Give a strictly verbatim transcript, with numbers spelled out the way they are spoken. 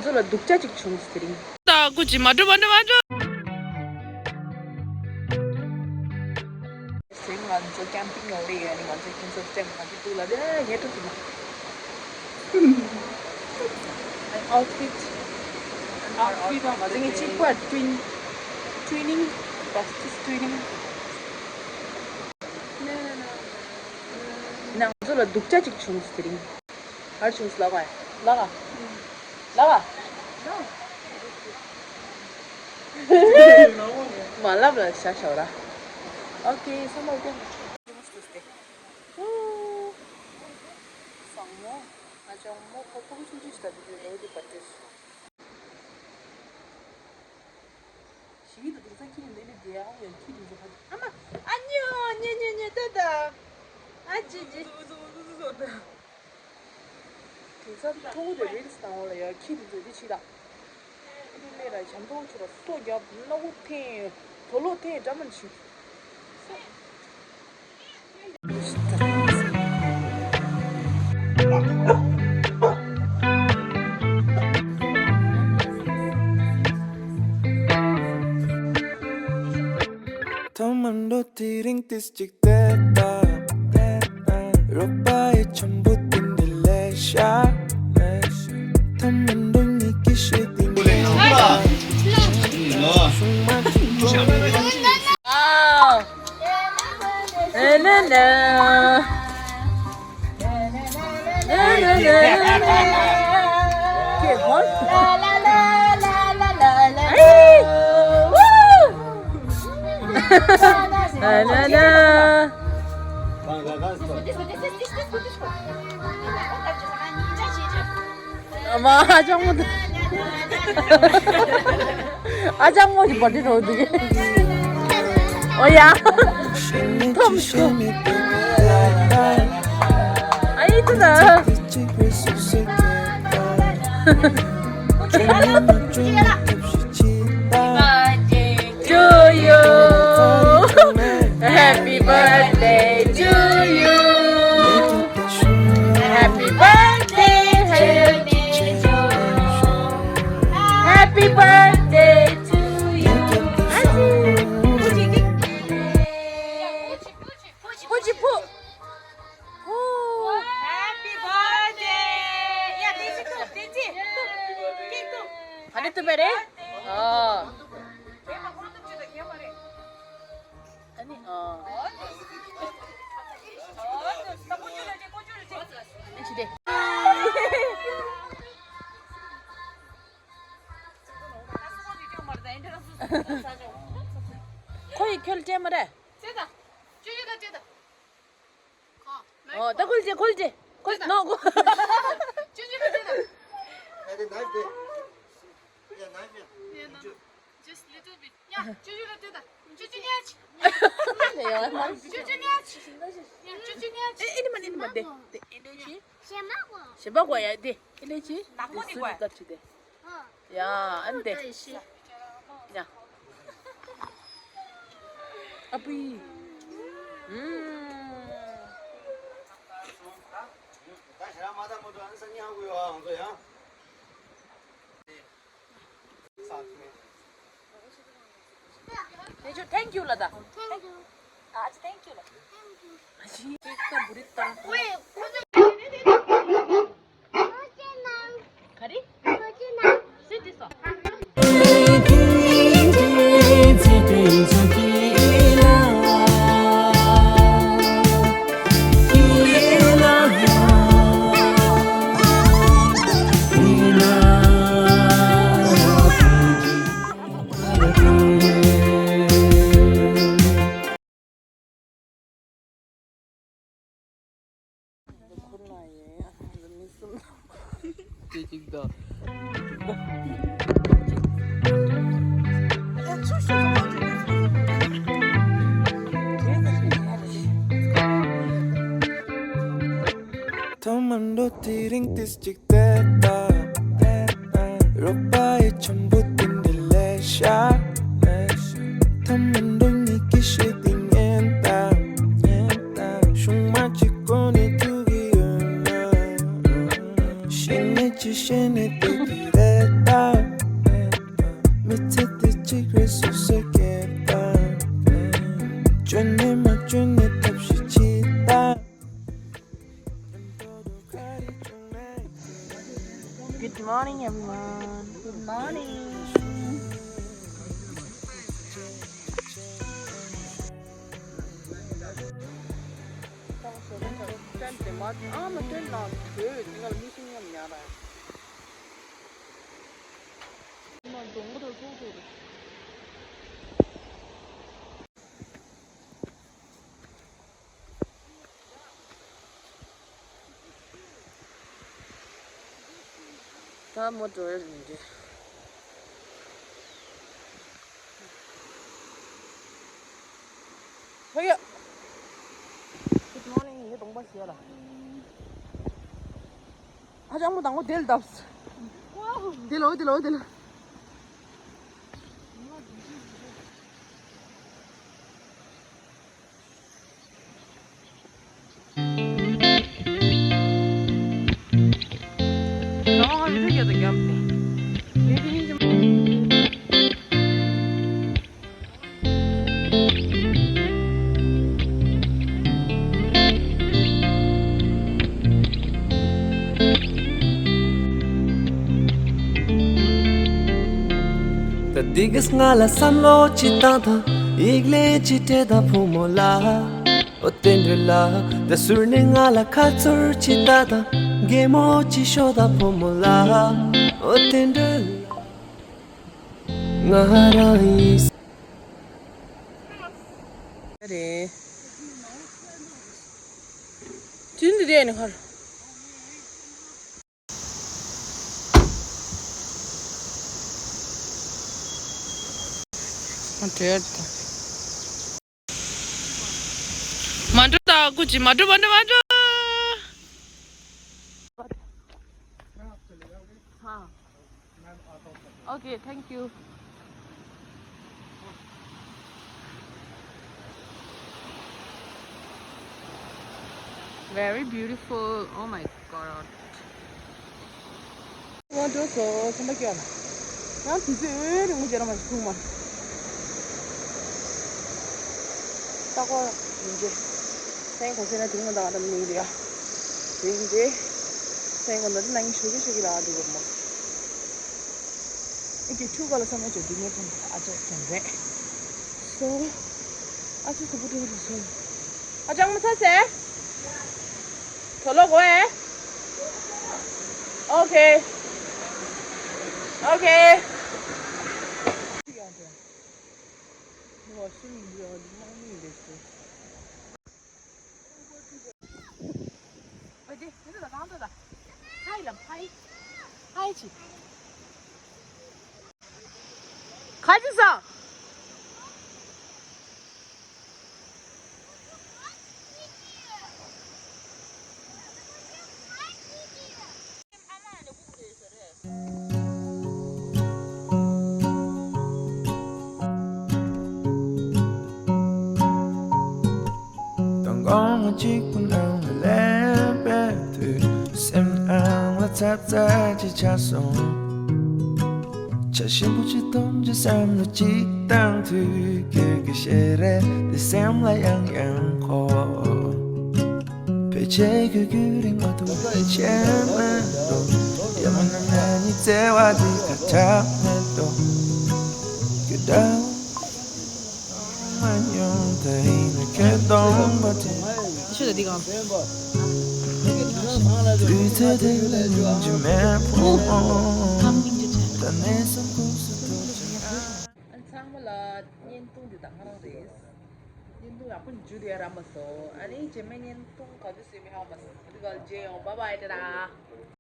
ང་ཚོ་ལ་སྡུག་ཅག་ཅིག་བྱུང་སོང་དེ་རིང་། ད་སྐུ་མཁྱེན། མ་འགྲོ་མ་འགྲོ་མ་འགྲོ། ང་ཚོ་ཀེམ་པིང་ལ་སླེབས་ཡོད་ནི། ང་ཚོ་ཁྱིམ་ཚང་བཅས་ང་ཚོ་འདུག་ལ་དེ་ངས་སྤྲོ་ཐུབ་མ། My outfit. Outfit. ང་ཚོ་ངས་གཅིག་པ་twin, twinning, practice twinning. ང་ཚོ་ལ་སྡུག་ཅག་ཅིག་བྱུང་སོང་དེ་རིང་། ག་རེ་བྱུང་སོང་ལབ་ག་ལབ་ག་ལབ་ག་མ་ལབ་ལ་བཞག་བཞག་ར། ཨོ་ཀེ། བསམ་བློ་བཏང་། བཟང་མོ། ཨ་ཅག་མོ་ཁོ་ཁོ་ཆུང་ཆུང་ཞིག་ད་དུ་རེད་འདུག་པ་དེ། ཞི་བའི་དུ་དེང་སང་ཁྱི་ཡིན་འདི་ནི་བསྡད་ཨ་ཡང་ཁྱི་དེ་ཚོ་ཕ། ཨ་མ། ཨ་ཉོ་ཉོ་ཉོ་ཉོ་ད་ད། ཨ་ཅི་ཅི། དེང་སང་ཐོག་དེ་རིལ་སི་བཏང་བ་ལ་ཡང་ཁྱི་དེ་ཚོ་འདི་ཕྱི་ད། ཨ་ནི་སླེབས་ལ་བྱམས་མཐོང་ཆུ་ལ་སོ་རྒྱབ་སྣ་བུག་འཐེན། དོ་ལོ་འཐེན་འདྲ་མིན་བྱེད། ཐོག་མ་འགྲོ་དེ་རིང་ཏིས་ཅིག་བལྟས་ད། རོགས་པ་ཡི་འཆམ་པོ་དེ་འདྲ་ལས་ཤ། ཐོག་མ་འགྲོ་ཉིད་ཀྱི་ཤེས་དེ་འདྲ་ལས་ཤ། ཨ་ན་ན། ཨ་ཅག་མོ་དེ། ཨ་ཅག་མོ་གི་བར་ཐི་འགྲོ་འདུག་གི། ཨོ་ཡ། ཐོམ་སུ། ཨ་ཡི་ཐུ་ད། To you. Happy birthday to you. Happy birthday to you. Happy birthday to you. ཕུ་ཅི་ཕུ། ཕུ། Happy birthday. ཡ་དེ་ཅི་ཐུབ་དེ་ཅི་ཐུབ་ཀིག་ཐུབ། ཧ་ནི་ཐུབ་པ་རེད། ཨ། ཨ་ནི་ཨ། ཨ་ཅི་དེ། ཁོ་ཡི་ཁྱོད་ལ་སྤྲད་མ་རེད། ཨོ་ད་ཁོ་ལ་སྤྲད། ཁོ་ལ་སྤྲད། ཁོ་ལ་ནོ་ཁོ། Just little bit. Yeah, ཅུ་ཅུ་ལ་སྤྲད་ད། ཅུ་ཅུ་ཉལ་ཆི། ཅུ་ཅུ་ཉལ་ཆི། ཡ་ཅུ་ཅུ་ཉལ་ཆི། ཨེ་ཨེ་ནི་མ་ནི་ནི་མ་དེ་དེ་ཨེ་ལེ་ཆི། ཞེ་མ་གོ། ཞེ་མ་གོ་ཡ་དེ་ཨེ་ལེ་ཆི། ནག་མོ་དེ་གོ་ཡ། དེ་སུ་ལ་ཀ་ཆི་དེ། ཡ་ཨན་དེ། ཡ། ཨ་པི། ཨུམ། ད་ཞེ་མ་ད་མོ་ད་ཨན་སང་ཉལ་གོ་ཡ་ང་ཚོ་ཡ། Thank you, thank you ལ་ད། Thank you. ཨ་ཅི་thank you ལ། Thank you. ཨ་ཅི་ཀེག་ད་བུ་རི་ཏང་། ཝེ། ག་རེ། སི་ཏི་སོ། ཁོ་ན་ཡིན། མི་གསུམ། སྐད་ཅིག་ད། ཐོག་མ་འགྲོ་དེ་རིང་ཏིས་ཅིག་བལྟས་ད། རོགས་པ་ཡི་འཆམ་པོ་དེ་འདྲ་ལས་ཤ། ཐོག་མ་འགྲོ་ཉིད་ཀྱི་ཤེས་དེ་ཉན་ད། ཤུང་མ་གཅིག་གོ་ནས་ཐུག་གི་ཡོད་ན། ཤེས་ནས་ཅི་ཤེས་ནས་དེ་གི་རེད་ Everyone, good morning. ད་མོ་འགྲོ་ཡ་རེད་འདི། ཧོ་ཡ། Good morning. ངའི་གདོང་པ་ཞིག་ལ། ཧ་ཅང་མོ་དང་པོ་དེ་ལ་བརྡབས། དེ་ལོ་དེ་ལོ་དེ་ལོ། ད་འདི་གི་ང་ལ་བསམ་བློ་ཅིག་བཏང་དང་། ཡིག་ལན་ཅིག་སྤྲད་དང་བུ་མོ་ལ། ཨོ་དེ་འདྲ་ལ། ད་ཟུར་ནས་ང་ལ་ཁ་ཚུར་ཅིག་ལྟ་དང་། གད་མོ་ཅིག་ཤོར་དང་བུ་མོ་ལ། ཨོ་དེ་འདྲ་ལ། ང་རང་ཡིན། རེད། དུས་འདི་རེད་ནི་ཁར། མ་འགྲོ་ད། མ་འགྲོ་ད་ཀུ་ཅི། མ་འགྲོ་མ་འགྲོ་མ་འགྲོ། Okay, thank you. Very beautiful. Oh my God. ང་འགྲོ་སོང་། སེམས་པ་སྐྱོ་ལ། ཡང་དུས་ཚོད་ཨོལ་རིང་མོ་བྱས་ར་མ་ཞིག་ཐུག་མ། ལྟ་སྐོར་ཡིན་གྱི། སེང་གོ་སེ་ན་དེ་རིང་ང་ད་ང་ད་མི་ཡིན་ཡ། དེ་ཡིན་གྱི། སེང་གོ་ན་དེ་ན་ངའི་ཞོ་གི་ཞོ་གི་ལ་འགྲོ་དགོས་མོ། ཨི་ཀྱི་ཆུ་ག་ལ་ས་མ་ཆོ་དེ་ངའི་ཕམ་ཨ་ཅག་ཀྱང་རེད། སོ། ཨ་ཅག་སུ་བུ་ཏྲུ་རུ་སོ། ཨ་ཅག་མ་ཚ་སེ། དོ་ལོ་གོ་ཨེ། ཨོ་ཁེ། ཨོ་ཁེ། མདང་དགོང་གཅིག་པུ་ནང་ལ་ལེན་པའི་དུས། སེམས་ནང་ལ་ཚ་ཚ་ཅིག་ཆགས་སོང་། ཆ་ཞིམ་པོ་ཅིག་འཐུང་རྒྱུ་བསམ་བློ་ཅིག་བཏང་དུས། ཁྱོད་ཀྱི་ཞལ་རས་འདི་སེམས་ལ་ཡང་ཡང་འཁོར། ཕལ་ཆེར་ཁྱོད་རྒྱུན་རིང་མ་ཐུག་ཕལ་ཆེར་མེད་འགྲོ། ཡ་མ་ན་ང་གཉིས་བརྩེ་བ་འདི་ཁ་གྲག་མེད་འགྲོ། ཁྱོད་འདྲ་མ་མྱོང་ད་ཡིན་ན་ཁྱོད་སྟོང་པ་དེ། ཤོད་དེ་གང་། དུས་ཚོད་དེ་ལ་སྙིང་རྗེ་མེད་ཕོ་མོ། ད་གནས་སམ་ཁུག་སུ་ཐུག་ཅིང་། ཨ་ཚང་མ་ལ་བརྙན་ཐུང་འདི་དང་ང་རང་རེད། བརྙན་ཐུང་ཡག་པོ་འཇུ་དེ་ར་མ་སོ། ཨ་ནི་རྗེས་མའི་བརྙན་ཐུང་ག་དུས་སུ་མི་ཧ་མ་སོ། འདི་ག་ལ་མཇལ་ཡོང་། བཱའི་བཱའི། ཏ་ཏ།